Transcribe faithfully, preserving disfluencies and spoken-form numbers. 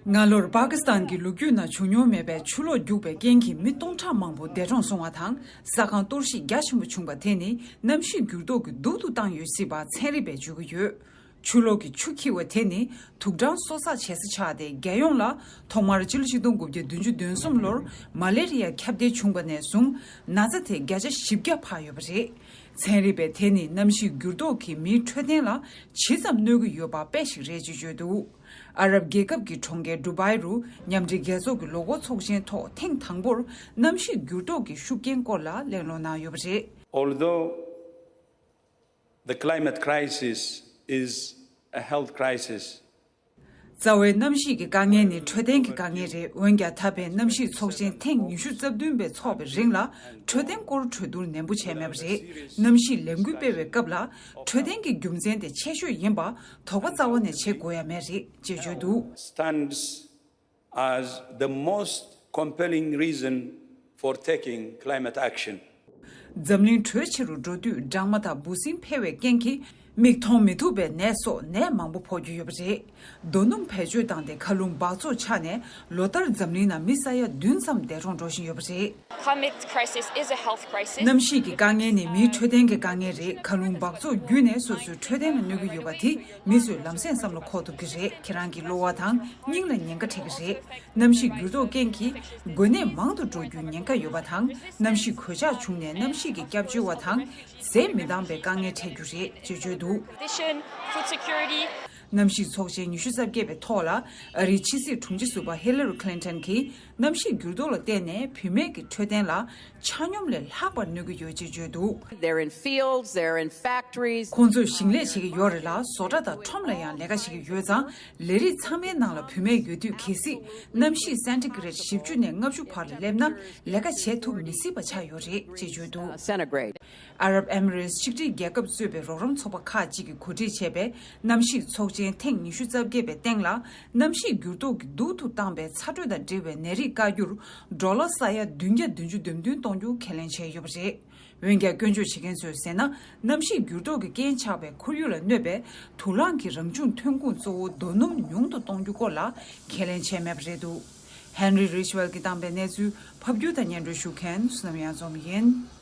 སྔ་ལོར་པ་ཀི་སི་ཐན་གྱི་ལོ་རྒྱུས་ནང་བྱུང་མྱོང་མེད་པའི་ཆུ་ལོག་རྒྱུག་པའི་རྐྱེན་གྱིས་མི་སྟོང་ཕྲག་མང་པོ་འདས་གྲོངས་སོང་བ་དང་། ས་ཁང་གཏོར་བཤིག་རྒྱ་ཆེན་པོ་བྱུང་བ་དེ་ནི་གནམ་གཤིས་འགྱུར་ལྡོག་གིས་སྡུག་ཏུ་བཏང་ཡོད་སྲིད་པ་ཚན་རིག་པས་བརྗོད་ཀྱི་ཡོད། ཆུ་ལོག་གི་ཆུ་འཁྱིལ་བ་དེ་ནི་དུག་སྦྲང་གསོ་ཚགས་བྱེད་ས་ཆགས་ཏེ། རྒྱལ་ཡོངས་ལ་ཐོག་མར་ཕྱི་ལོ་ཆིག་སྟོང་དགུ་བརྒྱ་བདུན་ཅུ་དོན་གསུམ་ལོར་མ་ལེ་རི་ཡ་ཁྱབ་གདལ་བྱུང་བ་ནས་བཟུང་ན་ཚ་དེ་བརྒྱ་ཆ་བཞི་བརྒྱ་འཕར་ཡོད་པ་རེད། ཚན་རིག་པས་དེ་ནི་གནམ་གཤིས་འགྱུར་ལྡོག་གིས་མིའི་འཕྲོད་བསྟེན་ལ་ཇི་ཙམ་གནོད་ཀྱི་ཡོད་པ་དཔེ་ཞིག་རེད་ཅེས་བརྗོད་འདུག་ཨ་རབ་རྒྱལ་ཁབ་ཀྱི་གྲོང་ཁྱེར་ཌུ་བའི་རུ་མཉམ་འབྲེལ་རྒྱལ་ཚོགས་ཀྱི་ལོ་འཁོར་ཚོགས་ཆེན་ཐོག་ཐེངས་དང་པོར་གནམ་གཤིས་འགྱུར་ལྡོག་གི་ཤུགས་རྐྱེན་སྐོར་ལ་གླེང་སློང་གནང་ཡོད་པ་རེད། Although the climate crisis is a health crisis, རྩ་བའི་གནམ་གཤིས་ཀྱི་དཀའ་ངལ་ནི་འཕྲོད་བསྟེན་གྱི་དཀའ་ངལ་རེད། འོན་ཀྱང་། ད་ཕན་གནམ་གཤིས་ཚོགས་ཆེན་ཐེངས་ཉི་ཤུ་རྩ་བདུན་པའི་འཚོགས་པའི་རིང་ལ་འཕྲོད་བསྟེན་སྐོར་གྲོས་བསྡུར་ནན་པོ་བྱས་མེད་པ་རེད། གནམ་གཤིས་ལས་འགུལ་སྤེལ་བའི་སྐབས་ལ་འཕྲོད་བསྟེན་གྱི་རྒྱུ་མཚན་དེ་ཆེ་ཤོས་ཡིན་པ་དོགས་པ་རྩ་བ་ནས་བྱེད་དགོས་ཡ་མེད་རེད་ཅེས་བརྗོད་འདུག Stands as the most compelling reason for taking climate action. འཛམ་གླིང་དྲོད་ཆེ་རུ་འགྲོ་དུས་སྦྲང་མ་དང་འབུ་སྲིན་འཕེལ་བའི་རྐྱེན་གྱིས་མིག་མཐོང་མི་ཐུབ་པའི་ནད་སོགས་ནད་མང་པོ་ཕོག་རྒྱུ་ཡོད་པ་རེད། རྡོ་སྣུམ་བེད་སྤྱོད་བཏང་སྟེ་མཁའ་རླུང་འབག་བཙོག་ཆགས་ནས་ལོ་ལྟར་འཛམ་གླིང་ནང་མི་ས་ཡ་བདུན་ཙམ་འདས་གྲོངས་འགྲོ་བཞིན་ཡོད་པ་རེད། Climate crisis is a health crisis. གནམ་གཤིས་ཀྱི་དཀའ་ངལ་ནི་མིའི་འཕྲོད་བསྟེན་གྱི་དཀའ་ངལ་རེད། མཁའ་རླུང་འབག་བཙོག་བརྒྱུད་ནས་སོ་སོའི་འཕྲོད་བསྟེན་ལ་གནོད་ཀྱི་ཡོད་པ་དེ་མི་ཚོས་ལམ་སེང་བསམ་བློ་འཁོར་ཐུབ་ཀྱི་རེད། ཁྱེད་རང་གི་གློ་བ་དང་སྙིང་ལ་ཉེན་ཁ་འཕྲད་ཀྱི་རེད། གནམ་གཤིས་འགྱུར་ལྡོག་རྐྱེན་གྱིས་འགོས་ནད་མང་དུ་འགྲོ་རྒྱུའི་ཉེན་ཁ་ཡོད་པ་དང་། གནམ་གཤིས་གོད་ཆག་བྱུང་ནས་གནམ་གཤིས་ཀྱི་སྐྱབས་བཅོལ་བ་དང་ཟས་མི་འདང་བའི་དཀའ་ངལ་འཕྲད་རྒྱུ་རེད་ཅེས་བརྗོད་འདུག Nutrition, food security. གནམ་གཤིས་ཚོགས་ཆེན་ཉི་ཤུ་རྩ་བརྒྱད་པའི་ཐོག་ལ་ཨ་རིའི་ཕྱི་སྲིད་དྲུང་ཆེ་ཟུར་པ་ཧི་ལ་རི་ཁི་ལིན་ཏོན་གྱིས་གནམ་གཤིས་འགྱུར་ལྡོག་ལ་བརྟེན་ནས་བུད་མེད་ཀྱི་འཕྲོད་བསྟེན་ལ་ཆ་སྙོམས་ལས་ལྷག་པར་གནོད་ཀྱི་ཡོད་ཅེས་བརྗོད་འདུག They're in fields, they're in factories. ཁོང་ཚོས་ཞིང་ལས་བྱེད་ཀྱི་ཡོད་རེད་ལ། བཟོ་གྲྭ་དང་ཁྲོམ་ལ་ཡང་ལས་ཀ་བྱེད་ཀྱི་ཡོད་ཙང་། ལས་རིགས་ཚང་མའི་ནང་ལ་བུད་མེད་ཡོད་དུས། གལ་སྲིད་གནམ་གཤིས་སེན་ཊི་གྷི་རེཌ་བཞི་བཅུ་ནས་ལྔ་བཅུ་བར་ལ་སླེབས་ན། ལས་ཀ་བྱེད་ཐུབ་མི་སྲིད་པ་ཆགས་ཡོད་རེད་ཅེས་བརྗོད་འདུག Centigrade. ཨ་རབ་ཨེ་མི་རེས་ཆིག་སྒྲིལ་རྒྱལ་ཁབ་གཙོས་པའི་རོགས་རམ་ཚོགས་པ་ཁག་ཅིག་གིས་གོ་སྒྲིག་བྱས་པའི་གནམ་གཤིས་ཚོགས་ཆེན་ཐེངས་ཉི་ཤུ་རྩ་བརྒྱད་པའི་སྟེང་ལ། གནམ་གཤིས་འགྱུར་ལྡོག་གིས་སྡུག་ཏུ་བཏང་བའི་ཚ་དྲོད་དང་འབྲེལ་བའི་ནད་རིགས་བཀག་རྒྱུར་ཌོ་ལར་ས་ཡ་བདུན་བརྒྱ་བདུན་ཅུ་དོན་བདུན་གཏོང་རྒྱུ་ཁས་ལེན་བྱས་ཡོད་པ་རེད། འོན་ཀྱང་། སྐྱོན་བརྗོད་བྱེད་མཁན་ཚོས་ཟེར་ན། གནམ་གཤིས་འགྱུར་ལྡོག་གི་རྐྱེན་ཆགས་པའི་ཁོར་ཡུག་ལ་གནོད་པའི་དུག་རླངས་ཀྱི་རང་བྱུང་ཐོན་ཁུངས་གཙོ་བོ་རྡོ་སྣུམ་ཉུང་དུ་གཏོང་རྒྱུ་སྐོར་ལ་ཁས་ལེན་བྱས་མེད་པ་རེད་འདུག་ཧན་རི་རིཆ་ཝེལ་གྱིས་བཏང་པའི་གནས་ཚུལ་ཕབ་སྒྱུར་དང་སྙན་སྒྲོན་ཞུ་མཁན་བསོད་ནམས་གཡང་འཛོམས་ཡིན།